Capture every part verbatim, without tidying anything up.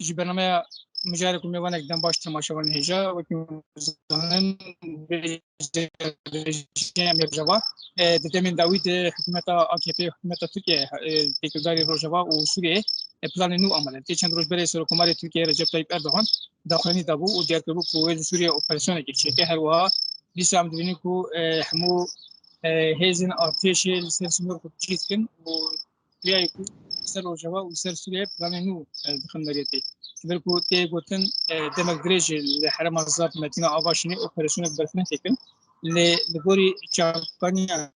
Ji bernameya mijarê ku mêvanek dem baş temaşevanên hêja, wekî zanin, rejîya Rojava, e, di demên dawî de hikûmeta A K P, hikûmeta Tirkiye, e, têkildarî Rojava û Sûriyeyê, e, planê nû amade. Tê çend roj berê Serokkomarê Tirkiye Recep Tayyip Erdogan daxuyanî dabû û diyar kiribû ku wê li Sûriyeyê operasyonekê çêke. Her wiha dîsa em dibînin ku, e, hemû, e, hêzên artêşê li ser sînor xwe cî dikin û riyayê ku ser Rojava û ser Sûriye planê nû, e, dixin meriyetê. Ji ber ku tê gotin, e, demek dirêj e li herêma Zap Metîna Avaşînê operasyonek berfireh têkin. Lê li gorî çavkaniya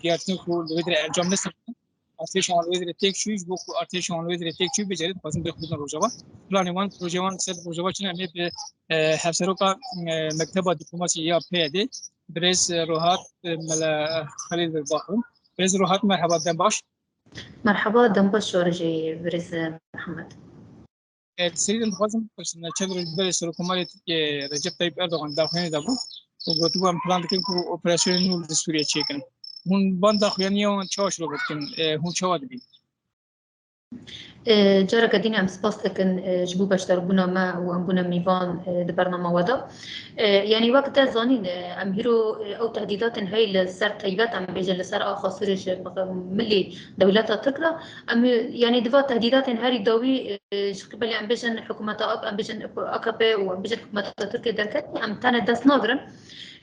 diyartin ku li wê dirê encam nesekin, artêşa wan li wê dirê têk çû, ji bo ku artêşa wan li wê dirê têk çû, bêcerê dixwazin bêxwe bidin Rojava. Planê wan, projeyê wan ser Rojava çi ne, em ê bi, e, hevseroka, e, Mekteba Dîplomasî ya P Y D, birêz, e, Rohat, e, Mele Xelîl, bibaxin. Birêz Rohat, merheba, dem baş. Merheba, dem baş şorjê birêz Mihemed. E, serî de dixwazim bipirsim, çend roj berê Serokkomarê Tirkiyê Recep Tayyip Erdogan daxuyanî dabû û gotibû, em plan dikin ku operasyonên nû li Sûriyê çêkin. Hûn van daxuyaniya wan çawa şirove dikin? E, hûn çawa dibînin? E, careke din em spas dikin, e, ji bo beşdarbûna me û em bûne mîvan, e, di bernama we de. E, yanî wek te zanîn, e, em hîro, e, ew tehdîdatên hey li ser taybet, em bêjin li ser axa Sûrê ji milî dewleta Tirk de, em, yanî diva tehdîdatên herî dawî, e, ji qibelê em bêjin hikûmeta A K, em bêjin A K P û em bêjin hikûmeta Tirkê derket, em tenê dest nagirin.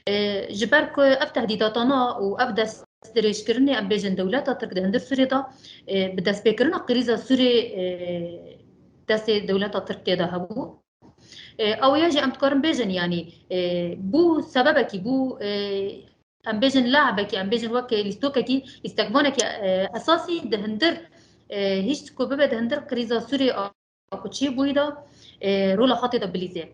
E, ji ber ku ev tehdîdatana û ev dest dirêjkirinê, em bêjin dewleta Tirk di hundir Sûrê de, e, bi destpêkirina krîza Sûrê, e, destê dewleta Tirk tê de hebû. E, ew ya jî em dikarin bêjin, yanî, e, bû sebebekî, bû, e, em bêjin lehebekî, em bêjin wek lîstokekî, lîstekvanekî, e, esasî di hundir, e, hişt ku bibe di hundir krîza Sûrê a, ku çêbûyî de, e, rola xwe tê de bilîzê.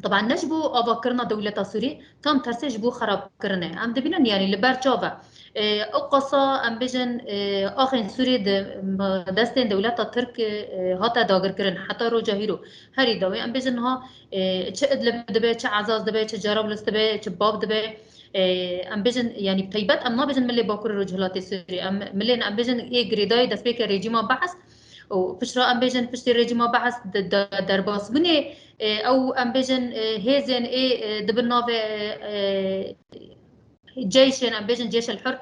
Taban ne ji bo avakirina dewleta Sûrî, tam tersê ji bo xerabkirinê. Em dibînin, yanî li ber çav e. E, ew qasa em bêjin, e, axên Sûrî di, m-, destên dewleta Tirk, e, hate dagirkirin heta roja hîro. Herî dawî em bêjin niha, e, çi Idlib dibe, çi Ezaz dibe, çi Cerablus dibe, çi Bab dibe. E, em bêjin, yanî bi taybet em nabêjin milê Bakurê Rojhilatê Sûrî. Em milên, em bêjin ê girêdayî destpêkê rejîma Be'es û piştre em bêjin piştî rejîma Be'es di, di derbasbûnê, e, ew em bêjin, e, hêzên ê, e, dibin navê, e, ceyşên, em bêjin Ceyş el Hur,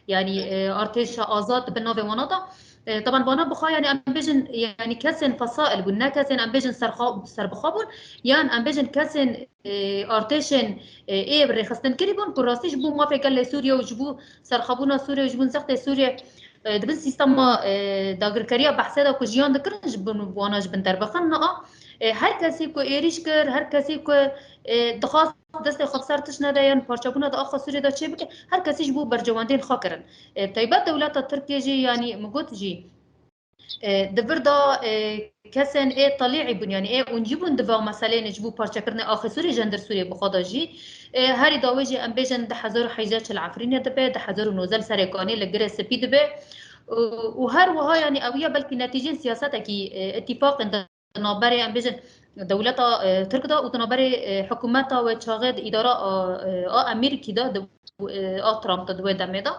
yanî, e, artêşa azad dibin navê wana da. E, taban vana bixwe, yanî em bêjin, yanî kesên fesail bûn, ne kesên em bêjin serxa-, serbixwe bûn, yan em bêjin kesên, e, artêşên, e, ê rêxistinkirî bûn ku rastî ji bo mafê gelê Sûriye û ji bo serxwebûna Sûriye û ji bo zextê Sûriye, e, di bin sîstema, e, dagirkeriya Behsê de ku jiyan dikirin, ji bin wana ji bin derbixin. Niha, e, her kesî ku êrîş kir, her kesî ku, e, dixwast destê xwe bi ser tişt nede yan parçebûna di axa Sûriyê de çêbike, her kesî ji bo berjewendên xwe kirin. E, taybet dewleta Tirkiyê jî, yanî min got jî, e, di vir de, e, kesên ê telî'î bûn, yanî ê ûncî bûn di va meseleyê ji bo parçekirinê axê Sûriyê ji hundir Sûriyê bi xwe de jî. E, herî dawî jî em bêjin du hezar û heyzdeh çi li Efrînê dibe, du hezar û nozdeh li Serê Kanê li Girê Spî dibe. Û, û her wiha, yanî ew ya belkî netîcên siyasetekî, e, îtîfaqên di navberê, em bêjin, dewleta, e, Tirk de û di navberê, e, hikûmeta wê çaxê di îdara a, e, a Amerîkî de, di, e, a Trump de di wê demê de.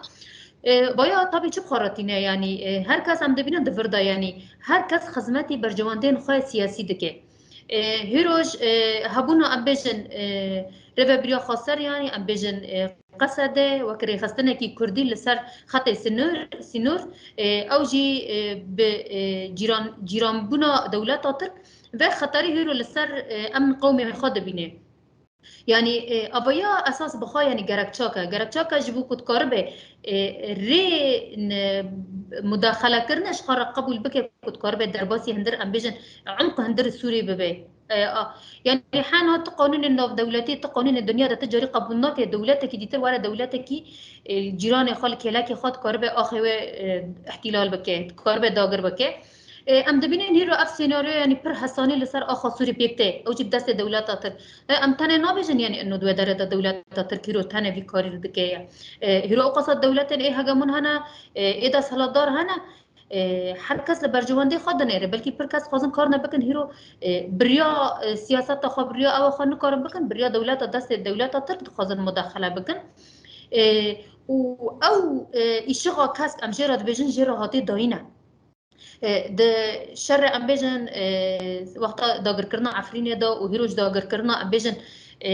E, vaya tabî çi bi xwe re tîne, yanî, e, her kes em dibînin di vir de, yanî her kes xizmetî berjewendên xwe siyasî dike. E, hîroj, e, hebûna em bêjin, e, rêvebiriya xweser, yanî em bêjin, e, Qesede wek rêxistinekî kurdî li ser xetê sinor, sînor, e, ew jî, e, bi, e, cîran, cîranbûna dewleta Tirk ve xeterî hîro li ser, e, emn qewmê xwe dibîne. Yanî, e, avaya esas bi xwe, yanî gerekçak e. Gerekçak e ji bo ku dikaribe, e, rê ne, mudaxelekirine ji xwe re qebûl bike ku dikaribe derbasî hundir, em bêjin, umq hundir Sûrî bibe. E, a, yanî hena tu qanûnên navdewletî, tu qanûnên dinya de tu carî qebûl nake, dewletekî dîtir were dewletekî, e, cîranê xwe li kêlekê xwe dikaribe axê wê, e, îhtîlal bike, dikaribe dagir bike. E, em dibînin hîro ev senaryo, yanî pir hesanî li ser axa Sûrî pêk tê. Ew jî bi destê dewleta Tirk. E, em tenê nabêjin, yanî ino di wê derê de dewleta Tirk hîro tenê vî karî li dike ye. E, hîro ew qasa dewletên ê hegemon hene, e, ê desthilatdar hene. E, her kes li berjewendê xwe dinêre. Belkî pir kes dixwazin kar nebikin hîro, e, biriya, e, siyaseta xwe, biriya ewa xwe nikarin bikin, biriya dewleta destê dewleta Tirk dixwazin mudaxele bikin. E, û ew, e, îşixa kesk em jê re dibêjin, jê re hatê dayîn e. E, di şerê em bêjin, e, wexta dagirkirina Efrînê de û hîroj dagirkirina em bêjin, e,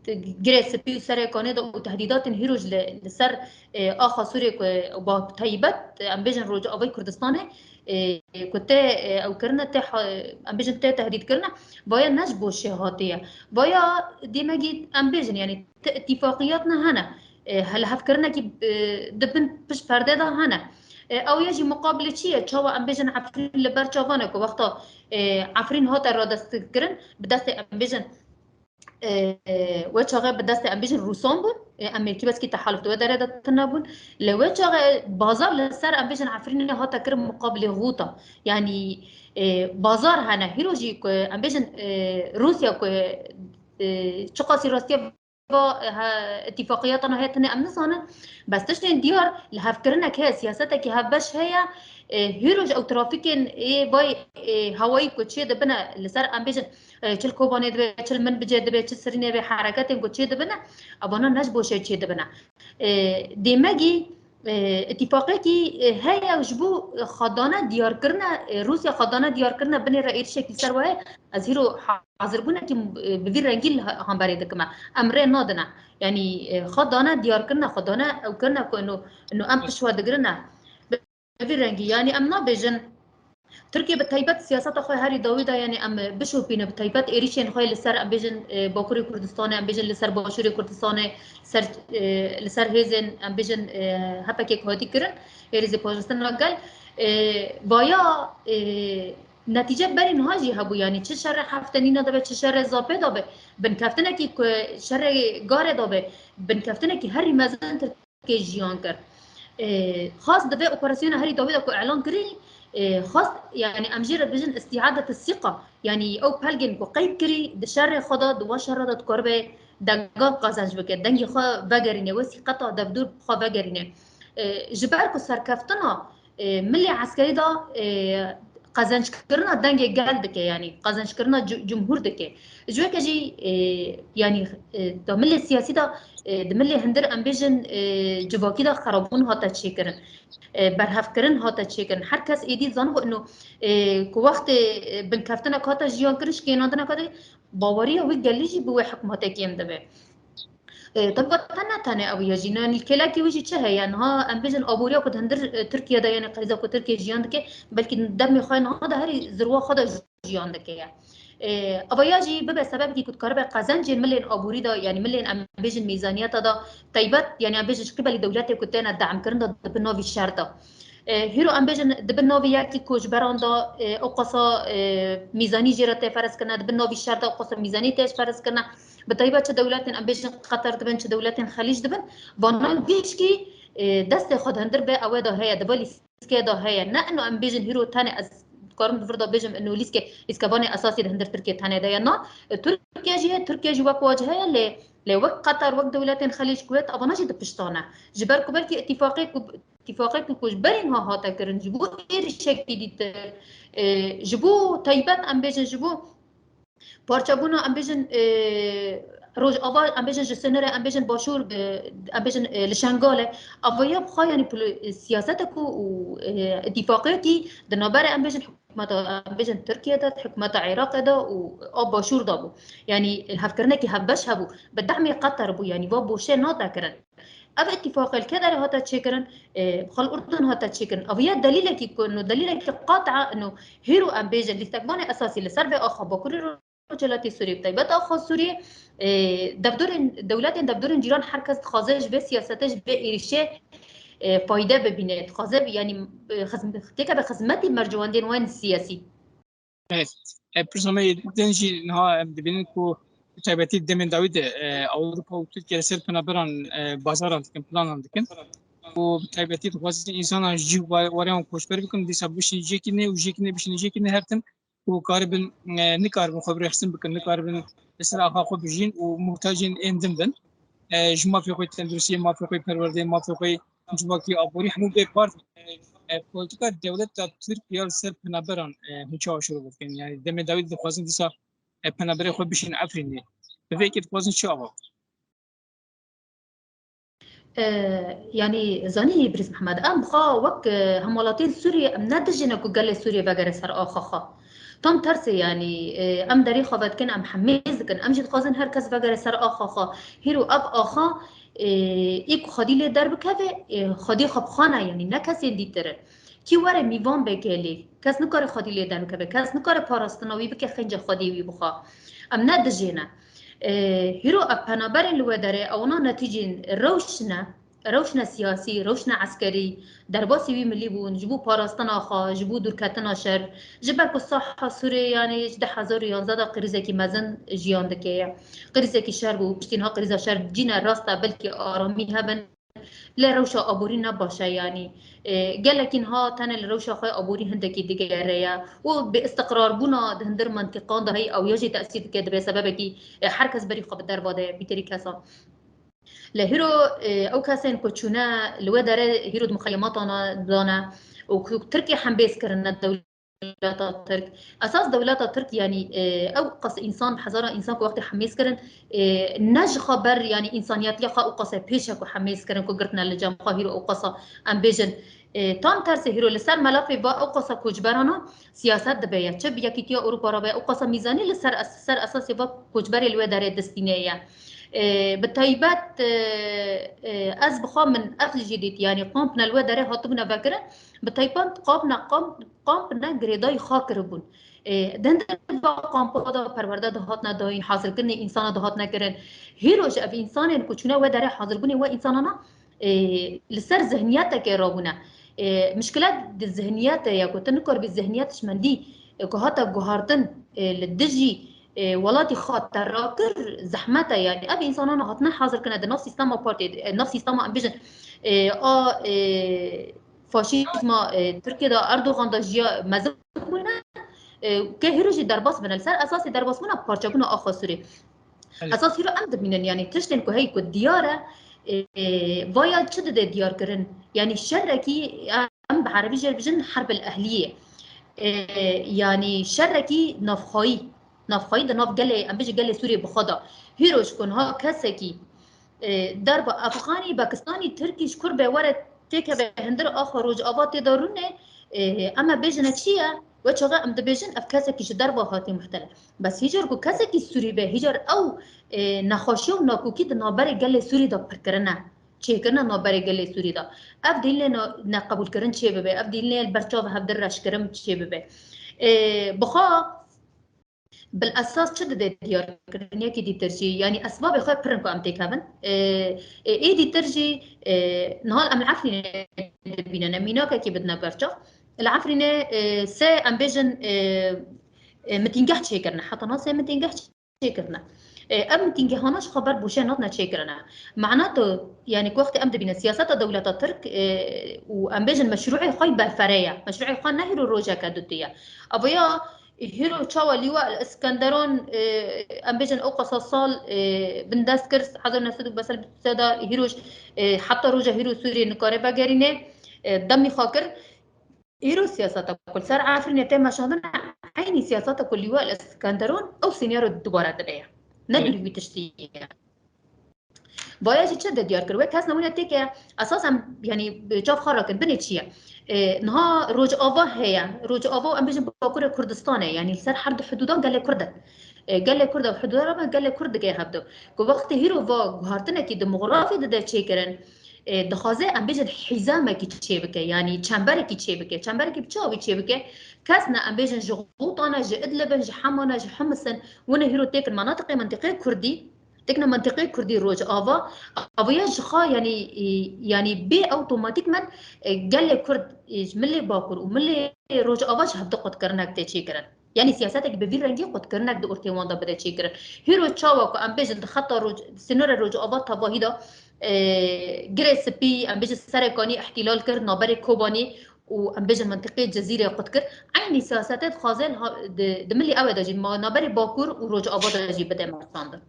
di Girê Spî û Serê Kanê de û tehdîdatên hîroj li, li ser, e, axa Sûriyê ku, û ba taybet, em bêjin Rojavayê Kurdistanê, e, ku tê, e, ew kirine, tê ha-, em bêjin tê tehdît kirine, vaya ne ji bo şêhatê ye. Vaya dêmegî em bêjin, yanî ti îtîfaqiyatne hene. E, helhevkirinekî, e, di bin pişt perdê de hene. E, ew ya jî muqabilê çi ye? Çawa em bêjin Efrîn li ber çavan e ku wexta, e, Efrîn hate radestkirin, bi destê em bêjin, e, e, wê çaxê bi destê em bêjin Rûsan bûn. E, em êrkî beskî tehaluf di wê derê de tune bûn. Lê wê çaxê bazar li ser em bêjin Efrînê hate kirin muqabilê Xûta. Yanî, e, bazar hene. Hîro jî ku em bêjin, e, Rûsya ku, e, çiqasî rastiya va, e, he, îtîfaqiyatana heye tune em nizanin. Bes tiştên diyar li hevkirinek heye, siyasetekî hevbeş heye. E, hîro ji ew trafîkên ê vay, e, hewayî ku çê dibine li ser em bêjin, e, çi li Kobanê dibe, çi li Minbicê dibe, çi Sirînê be, hereketên ku çê dibine, evana ne ji bo şer çê dibine. E, dêmegî, e, îtîfaqekî, e, heye ji bo xwedana diyarkirine, e, Rûsya xwedana diyarkirine binê re êrişekî ser we heye. Ez hîro hazirbûnekî, e, bi vî rengî li ha-, hemberê dikime. Em rê nadine. Yanî, e, xwedane diyarkirine, xwedane ew kirine ku ino, ino em pişwa digirine. Bi vî rengî, yanî em nabêjin. Tirkiye bi taybet siyaseta xwe herî dawî de, yanî em bişopîne, bi taybet êrîşên xwe li ser, em bêjin, e, Bakurê Kurdistanê, em bêjin li ser Başûrê Kurdistanê, ser, e, li ser hêzên, em bêjin, e, H P G ku hatî kirin, Hêzê Parastina Gel. E, vaya, e, netîce berî niha jî hebû, yanî çi şerê heftenîna de be, çi şerê zapê de be, binkeftinekî ku şerê garê de be, binkeftinekî herî mezin Tirkiyê jiyan kir. E, xwest di vê operasyona herî dawî de ku elan kirî, e, xwest, yanî em jê re dibêjin îstîadet sîqa, yanî ew pelgên ku qeyd kirî di şerê xwe de, di wan şerê de dikaribe dengan qezenc bike, dengê xwe vegerîne, wê sîqeta devdûr bi xwe vegerîne. E, ji ber ku serkeftina, e, milê eskerî de, e, qezenckirina dengê gel dike, yanî qezenckirina cu-, cumhûr dike. Ji weke jî, e, yanî, e, da milê siyasî de, e, di milê hindir em bêjin, e, civakî de xerabûn hate çêkirin. E, berhevkirin hate çêkirin. Her kes êdî zanibû ino, e, ku wextê, e, binkeftinek hate jiyan kirin, şikênandinek hate, baweriya wî gelî jî bi wê hikûmetê kêm dibe. E, tabi te ne tenê ew ya jî, yanî kêlekê wî jî çi heye? Niha em bêjin aboriya ku di hindir, e, Tirkiye de, yanî qeyza ku Tirkiye jiyan dike, belkî demê xwe niha de herî zirwa xwe de jiyan dike. E, avaya jî bibe sebebekî ku dikaribe qezencên milên aborî de, yanî milên em bêjin mîzaniyeta de taybet, yanî em bêjin ji qibelî dewletê ku têne de'mkirin de di bin navî şer de. E, hîro em bêjin di bin navî yekî koçberan de, e, ew qasa, e, mîzanî jê re tê ferz kirine, di bin navî şer de ew qasa mîzanî tê ferz kirine. Bi taybet çi dewletên em bêjin Qeter dibin, çi dewletên Xelîc dibin, vanan gişkî, e, destê xwe di hindir be ew ê de heye, di van lîskê de heye. Ne ino em bêjin hîro tenê ez dikarim di vir de bêjim ino lîskê, lîskevanê esasî di hindir Tirkiye tenê de ye. Na, e, Tirkiye jî ye, Tirkiye jî wek wa jî heye, lê, lê wek Qeter, wek dewletên Xelîc, Kuwêt, evana jî di piştan e. Ji ber ku belkî îtîfaqê ku, îtîfaqê ku, ku ji berî niha hate kirin, ji bo êrîşekî dîtir, e, ji bo taybet em bêjin, ji bo parçebûna, em bêjin, e, Rojava, em bêjin ji sinirê, em bêjin Başûr, e, em bêjin, e, li Şengalê. Avaya bi xwe, yanî poli-, siyasetek û, û, e, îtîfaqiyekî di navberê, em bêjin hikûmeta, em bêjin Tirkiye de, hikûmeta Iraqê de û a Başûr de bû. Yanî hevkirinekî hevbeş hebû. Bi dehmê Qeter bû, yanî va boşê nate kirin. Ev îtîfaqê li kê derê hate çêkirin? E, xwe li Urdun hate çêkirin. Ev ya delîlekî ku, no delîlekî qat'a, no hîro em bêjin lîstekvanê esasî li ser vê axa Bakurê Rojhilatê Sûriyê, bi taybet axa Sûriyê, e, devdorên, dewletên devdorên cîran her kes dixwaze ji vê siyasetê, ji vê êrîşê, e, fayde bibîne. Dixwaze, yanî, e, xizm-, têke be xizmetî mercewandên wan siyasî. Evet. E, pirsa me yê din jî niha em dibînin ku bi taybetî demên dawî de, e, Ewropa û Tirkiye li ser penaberan, e, bajaran dikin, planan dikin. Û bi taybetî dixwazin însanan ji cî wa-, wariyan koçber bikin, dîsa bişînin cihekî nê û cihekî nê bişînin cihekî nê her tim û karibin, e, nikaribin xwe bi rê xistin bikin, nikaribin li ser axa xwe bijîn û muhtacên ên din bin. E, ji mafê xwe tenduristiyê, mafê xwe perwerdeyê, mafê xwe civakî, aborî, hemû bê par, e, e, polîtika dewleta Tirk ya li ser penaberan, e, hûn çawa şirove dikin? Yanî demê dawî dixwazin dîsa, e, penaberê xwe bişînin Efrînê. Bi vê yekê dixwazin çi ava? E, yanî zanî Birêz Mihemed, em xwe wek, e, hemwelatiyên Sûriyê em ne dijî ne ku gelê Sûriyê vegere ser axa xwe. Tam tersê, yanî, e, em derê xwe vedikin, em hemêz dikin, em jî dixwazin her kes vegere ser axa xwe. Hîro ev axa, e, ê ku xwedî lê derbikeve, e, xwedî xwe bi xwe ne, yanî ne kesên dîtir in. Kî were mîvan be gelê, kes nikare xwedî lê derbikeve, kes nikare parastina wî bike, xêncê xwedî wî bixwe. Em ne dijê ne. E, hîro ev penaberên li wê derê, ewna netîcên rewş ne. Rewşne siyasî, rewşne eskerî, derbasî wî milî bûn, ji bo parastina xwe, ji bo dûrketina şer, ji ber ku saha Sûriyê, yanî ji du hezar û yanzdeh de krîzekî mezin jiyan dike ye. Krîzekî şer bû, piştî niha krîza şer cîne, rast e, belkî aramî hebin, lê rewşa aborî ne baş e, yanî, e, gelekî niha tenê li rewşa xwe aborî hindekî digere ye û bêîstiqrarbûna di hundir mentiqan de heye, ew ya jî tesîr dike, dibe sebebekî, e, her kes berî xwe bi derva de ye, bîterî kesan. Lê hîro, e, ew kesên ku çûne li wê derê hîro di muxeyematana de ne û ku Tirkiyê hembêz kirine dewleta Tirk. Esas dewleta Tirk, yanî, e, ew qas însan, bi hezara însan ku wextê hemêz kirin, e, ne ji xwe ber, yanî însaniyetiya xwe ew qas e pêşe ku hemêz kirin, ku girtine li cem xwe, hîro ew qasa em bêjin, e, tam tersê hîro li ser melafê va ew qasa koçberana siyaset dibe ye. Çi bi Yekîtiya Ewropa re be, ew qasa mîzanî li ser es-, ser esasê va koçberê li wê derê distîne ye. E, bi taybet, e, e, ez bi xwe min ev jî dît, yanî kampine li wê derê hatibûne vekirin, bi taybet kampine, kamp, kampine girêdayî xwe kiribûn. E, di hindir va kampa de perwerde dihatine dayîn, hazirkirinê însana dihatine kirin. Hîro ji ev însanên ku çûne wê derê hazirbûnê wê însanana, e, li ser zihniyeteke rabûne. E, mişkilet di zihniyetê ye ku tu nikaribî zihniyet ji mendî, e, ku hate guhartin, e, li dijî, e, welatî xwe te rakir, zehmet e. Yanî ev însanan hatine hazirkirine di nav sîstema partiyê, e, nav sîstema em bêjin, e, a, e, faşîzma, e, Tirkiye de, Erdogan de jiya mezin bûne, e, ke hîro jî derbas bine. Li ser esasê derbasbûna parçebûna axa Sûrê. Belê. Esas hîro em dibînin, yanî tiştên ku hey ku diyar e, e, vaya çi dide diyarkirin? Yanî şerekî, em bi erebî jê re bijin herbil ehliyê. E, yanî şerekî navxwayî, navxwayî di nav gelê, em bijî gelê Sûriyê bi xwe de. Hîro ji ku niha kesekî, e, derba Efxanî, Pakistanî, Tirkî ji kur be were têkeve hundir axa Rojava tê de rûne, e, em ê bêjine çi ye? We çaxa em dibêjin ev kesekî ji derva hatî muhtel e. Bes hîcar ku kesekî Sûrî be, hîcar ew, e, nexweşiya û nakokî di navberê gelê Sûrî de pirkirine, çêkirine navberê gelê Sûrî de. Ev dîn lê ne-, neqebûlkirin çê bibe, ev dîn lê li ber çav hevdir reşkirin çê bibe. E, bi xwe bil esas çi dide diyarkirin, yekî dîtir jî, yanî esbabê xwe pir in ku em têkevin. E, e, ê dîtir jî, e, niha em li Efrînê dibînin, em mînakekî bidine ber çav. Li Efrînê, e, sê, em bêjin, e, e, mitîngeh çêkirine. Heta niha sê mitîngeh çêkirine. E, ev mitîngehana ji xwe ber boşe hatine çêkirine. Mana tu, yanî ku wextê em dibînin siyaseta dewleta Tirk, e, û em bêjin meşrûê xwe berfere ye. Meşrûê xwe ne hîro rojeke dutê ye. Ev ya hîro çawa Lîwa El Iskenderon, e, em bêjin ew qasa sal, e, bindest kir, hezar neh sed û bîst û sê de hîro, e, heta roja hîro Sûriyê nikare vegerîne, e, demî xwe kir. Îro siyaseta ku li ser Efrînê tê meşandin, eynî siyaseta ku Lîwa El Iskenderon ew sînyaro dubare dibe ye. Ne Belê. Dûrî wî tiştî ye. Vaya jî çi de diyar kir? Wê kes newîne têke esas em, yanî, çav xwe rakin. Binê çi ye? E, niha Rojava heye. Rojava em bêjin Bakurê Kurdistanê. Yanî li ser her du hidûdan gelê Kurd e. E, gelê Kurd ew hidûda re me gelê Kurd dike hevdu. Ku wextê hîro va guhartinekî demografî dide çêkirin, e, dixwaze em bêjin hîzamekî çêbike, yanî çemberekî çêbike. Çemberekî bi çawa wî çêbike? Kes ne, em bêjin ji Xûta ne, ji Idlib in, ji Hema ne, ji Humis in. Wine hîro têkin manatiqê mentiqê Kurdî. Têkine mentiqê Kurdî Rojava, aviya ji xwe, yanî, e, yanî bê otomatîkmen, e, gelê Kurd, e, ji milê Bakur û milê Rojava ji hevdu qutkirinek tê çêkirin. Yanî siyasetek bi vî rengî qutkirinek di ortê wan de bide çêkirin. Hîro çawa ku em bêjin di xeta Roj-, sînorê Rojava tevahî de, e, Girê Spî, em bêjin Serekanî îhtîlal kir, naberê Kobanî û em bêjin mentiqê Cizîrê qut kir. Eynî siyasetê dixwaze li ha-, di, di milê ew de jî, ma-, naberê Bakur û Rojava de jî bide meşandin.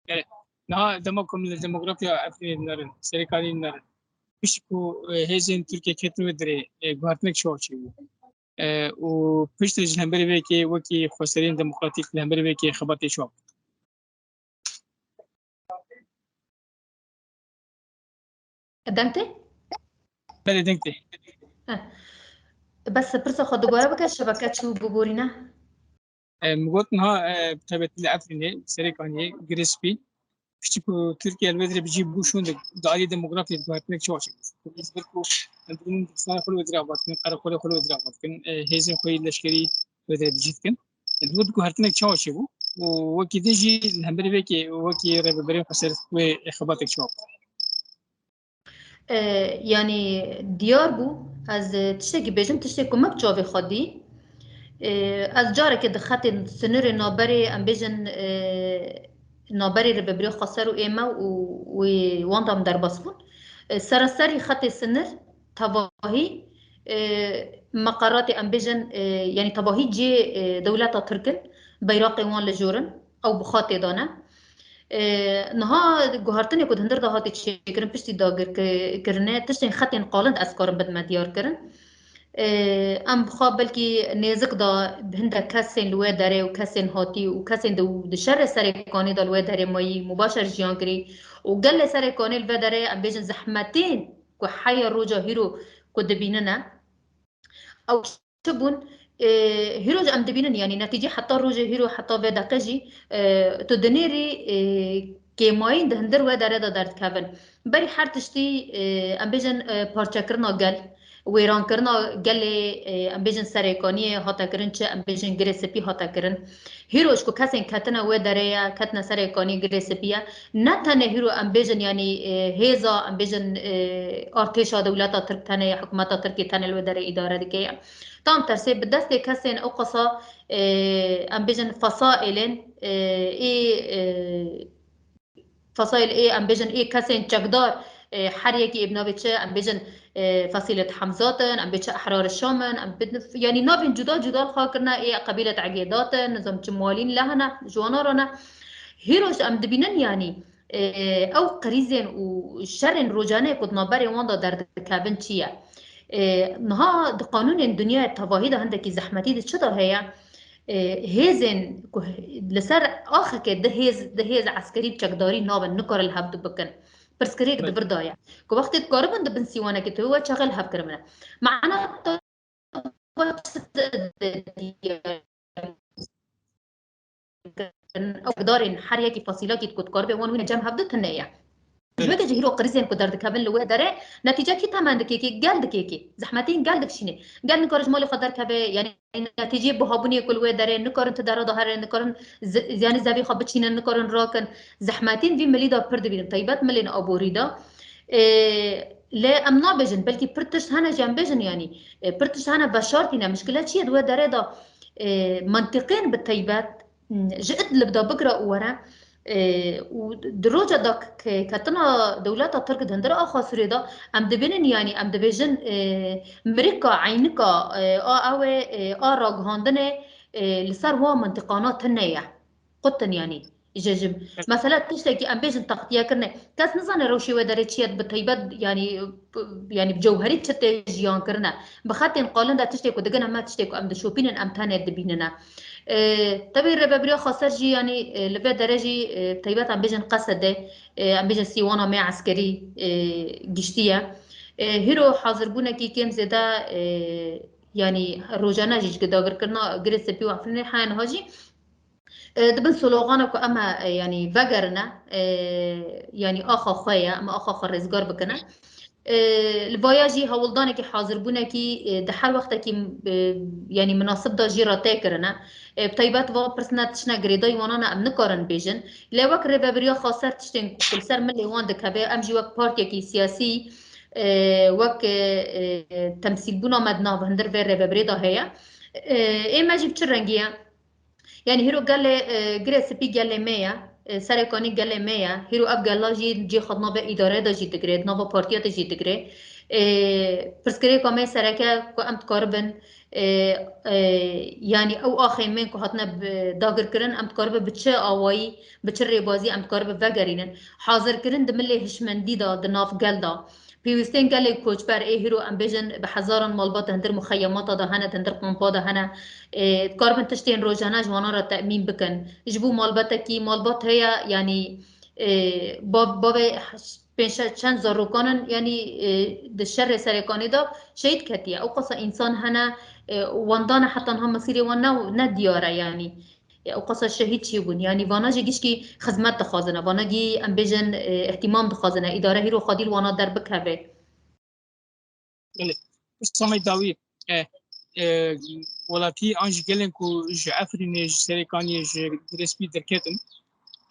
Belê. Niha dema ku em li demografiya Efrînê dinerin, Serêkanî dinerin, piştî ku, e, hêzên Tirkiye ketin wê dirê, e, guhertinek çawa çêbû? E, û piştre ji hemberî vê yekê wekî xweseriyên demokratîk li hemberî vê yekê xebatê çawa bû? Deng tê? Belê, deng tê. Heh. Bes pirsa xwe dubare bike, şebeke çû biborîne. E, min got niha, e, bi taybetî li Efrînê, Serêkaniyê, Girê Spî, piştî ku Tirkiye li wê derê bi cî bû şûndik, di alî demografyê guhertinek çawa çêbû? Ji ber ku em dibînin dibistanê xwe li wê derê ava dikin, qereqolê xwe li wê derê ava dikin, e, hêzên xwe yê leşkerî li wê derê bi cî dikin. E, di wê guhertinek çawa çêbû? Û wekî din jî li hemberî vê yekê wekî rêveberên xweser wê xebatek çawa bû? E, yanî diyar bû, ez, e, tiştekî bêjim, tiştê ku me bi çavê xwe dî. E, ez careke di xetên sinirê naberê, em bêjin, e, naberê rêvebiriya xweser û ê me û, û ê wan de em derbas bûn. E, seraserî xetê sinir, tevahî, e, meqeratê em bêjin, e, yanî tevahî cihê, e, dewleta Tirk in, beyraqê wan li jor in, ew bi xwe tê de ne. E, niha guhertinê ku di hundir de hatî çêkirin piştî dagirkirinê, tiştên xetên qalin ez karim bidime diyar kirin. E, em bi xwe belkî nêzik de hindek kesên li wê derê û kesên hatî û kesên di, di şerê Serêkanê de li wê derê mayî, mubaşer jiyan kirî û gelê Serêkanê li vê derê em bêjin zehmetên ku heya roja hîro ku dibînine, ew çi bûn? E, hîro jî em dibînin, yanî netîcê heta rojê hîro, heta vê deqe jî, e, tu dinêrî, e, kêmayîn di hundir wê derê de derdikevin. Berî her tiştî, e, em bêjin, e, parçekirina gel, wêrankirina gelê, e, em bêjin Serêkaniyê hate kirin, çi em bêjin Girê Spî hate kirin. Hîro ji ku kesên ketine wê derê ye, ketine Serêkaniyê Girê Spî ye. Ne tenê hîro em bêjin, yanî, e, hêza, em bêjin, e, artêşa dewleta Tirk tenê ye, hikûmeta Tirkê tenê li wê derê îdare dike ye. Tam tersê bi destê kesên ew qasa, e, em bêjin fesaîlên, e, ê, e, fesaîl ê, em bêjin ê kesên çekdar, e, her yekî ê bi navê çi, em bêjin, e, Fesîlet Hemzat in, em bê çi Ehrar Şam in, em bi, yanî navên cuda cuda li xwe kirine, ê Qebîlet Egêdat in, nizam çi Malîn le hene, ji wana re ne. Hîro jî em dibînin, yanî, e, ew krîzên û şerên rojane ku di navberê wan de derdikevin çi ye? E, niha di qanûnên dinyaya tevahî de hindekî zehmetî di çi de heye? E, hêzên ku li ser axekê di hêz, di hêz eskerî bi çekdarî nabin, nikarin li hev du bikin. Pirsgirêk di vir de ye. Ku wextê dikaribin di bin sîwanekê tu we çaxê li hev kiribine. Mana te we çi di, di, di, ew darên her yekî fasîlakî ku dikaribê wan wîne cem hev du tune ye. Ji weke jî hîro krîzên ku derdikevin li wê derê, netîce kî temen dikê kê, gel dikê kê. Zehmetên gel dikişînê. Gel nikare ji malê xwe derkeve, yanî netîceyê buhabûnê ku li wê derê nikarin tu dera de herin, nikarin zi-, yanî zevê xwe biçînin, nikarin rakin. Zehmetên vî milî de pir dibînin, taybet milên aborî de. Ê, lê em nabêjin, belkî pir tişt hene jî em bêjin, yanî, e, pir tişt hene veşartî ne. Mişkile çi ye di wê derê de, e, mentiqên bi taybet, m, ji Idlib de bigire û were, e, û di roja de k-, ketina dewleta Tirk di hundir axa Sûriyê de em dibînin, yanî em dibêjin, e, mirika, eynika, e, a ew ê, e, a ragihandinê, e, li ser wan mintiqana tune ye. Qutin, yanî, ji, ji, mesela tiştekî em bêjin textiyekirine. Kes nizane rewşê wê derê çi ye, bi taybet, yanî, yanî bi cewherî çi tê jiyan kirine. Bi xetên qalin de tiştê ku digin, em tiştê ku em dişopînin, em tenê dibînine. E, tevî rêvebiriya xweser jî, yanî, e, li vê derê jî, e, bi taybet em bêjin Qesedê, e, em bêjin sîwana me eskerî, e, giştiye. E, hîro hazirbûnekî kêm zêde, e, yanî rojane jî ji dagirkirina Girê Spî û Efrînê heye niha jî, e, di bin slogana ku em e, e, yanî vegerine, e, yanî axa xwe ye, em axa xwe rêzgar bikine. E, li vaya jî hewldanekî hazirbûnekî, e, di her wextekî, e, yanî minasib de jî re tê kirine. E, bi taybet va pirsine tiştine girêdayî wana ne em nikarin bêjin. Lê wek rêvebiriya xweser tiştên ku li ser milê wan dikeve, em jî wek partiyekî siyasî, e, wek, e, e, temsîlbûna me di nav hundir vê rêvebirê de heye. E, ê me jî bi çi rengî ye? Yanî hîro gelê, e, Girê Spî gelê me ye, e, Serêkanî gelê me ye. Hîro ev gela jî cê xwe di navê îdareyê de jî digire, di nava partiya de jî digire. E, pirsgirêka me sereke ku em dikaribin, e, e, yanî ew axê me ku hatine bi, dagirkirin, em dikaribin bi çi awayî, bi çi rêbazî em dikaribin vegerînin. Hazirkirin di milê hişmendî de, di nav gel de. Pêwîstên gelê koçber ê hîro em bêjin bi hezaran malbat di hundir muxeyemata de hene, di hundir kampa de hene. Ê, dikaribin tiştên rojane ji wana re temîn bikin. Ji bo malbatekî, malbat heye, yanî, ê, bav-, bavê pênc çend zarokan in, yanî, e, di şerê Serê Kanê de şehîd ketiye. Ew qasa însan hene, e, wan dane heta niha mesîrê wan ne, ne diyar e, yanî. E, ew qasa şehîd çêbûn. Yanî vana jî gişkî xizmet dixwazine, vana gî em bêjin, e, îhtîmam dixwazine. Îdare hîro xwedî li wana derbikeve. Belê. Samê dawî, e, e, welatî an jî gelên ku ji Efrînê, ji Serê Kaniyê, ji Girê Spî derketin,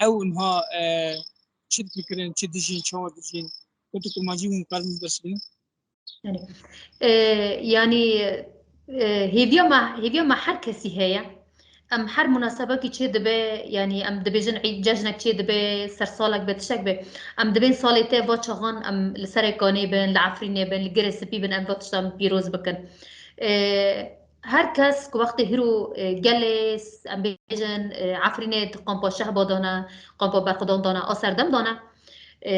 ew niha, e, çi difikirin, çi dijîn, çawa dijîn? Wekî kurmancî hûn karin birsînin? Yanî, e, yanî, e, hêviya me, hêviya me her kesî heye. Em her munasebekî çê dibe, yanî em dibêjin îd, cejnek çê dibe, sersalek be, tiştek be. Em dibên salê te va çaxan em li Serê Kanê bin, li Efrînê bin, li Girê Spî bin, em va tiştan pîroz bikin. E, her kes ku wextê hîro, e, gelê, em bêjin, e, Efrînê di kampa Şehba dane, kampa Berxwedan dane, a serdem dane. E,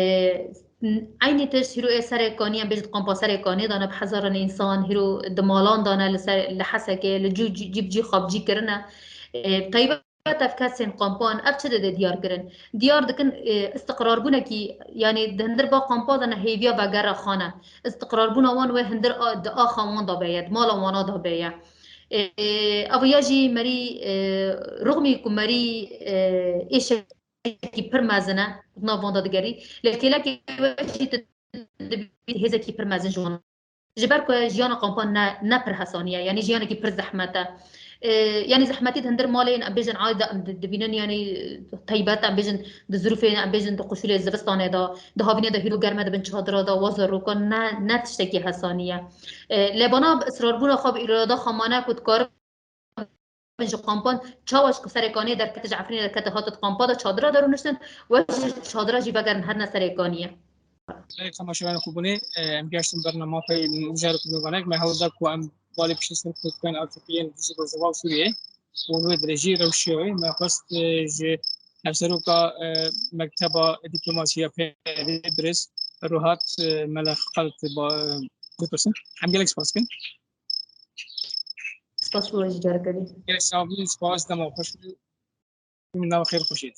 eynî tişt hîro ê Serê Kanî, em bêjin di kampa Serê Kanê dane bi hezaran însan, hîro di malan dane li ser, li Hesekê, li cû, cî, cî bi cî xapcî kirine. E, taybet ev kesên kampan, ev çi dide diyar kirin? Diyar dikin, e, istiqrarbûnekî, yanî di hindir ba kampa de ne hêviya vegera xane. Istiqrarbûna wan wê hindir a, di axa wan de beye, di mala wana de beye. E, ev ya jî merî, e, rixmî ku merî, e, êşe kî pir mezin e, nav wan de digerî. Lê kêlekê we jî tu dibî hêzekî pir mezin ji wan. Ji ber ku jiyana kampan ne, ne pir hesanî ye, yanî jiyanekî pir zehmet e. Ee, yanî zehmetî di hindir malên, em bêjin, aîda em di-, dibînin, yanî taybet, em bêjin, di zirûfê, em bêjin, di quşûlê zivistanê de, di havînê de hîro germe dibin çadira de, wa zarokan ne, ne tiştekî hesanî ye. Ee, lê bana israrbûna xwe bi îrada xwe mane ku dikarin ji kampan, çawa ji Serê Kanê derkete, ji Efrînê derkete, hate di kampa de çadira de rûniştin, we ji çadira jî vegerin herine Serê Kaniyê. Belê, temaşevanên xwebûnê, e, em gihiştin bernama xwe yê mijarê ku mêvanek, me hewl da ku em balê piştî ser ku dikên altîqiyên dijî Rojava û Sûriyê û wê dirêjî rewşiya wê, me xwest, e, ji hevseroka, e, Mekteba Dîplomasiya P Y D'ê birêz Ruhat, e, Melek Xalt ba-, bipirsin. Em gelek spas dikin. Spas bo we jî careke din. Gelek sağ olun, spas, dema xweş. Min nava xêr xweşê.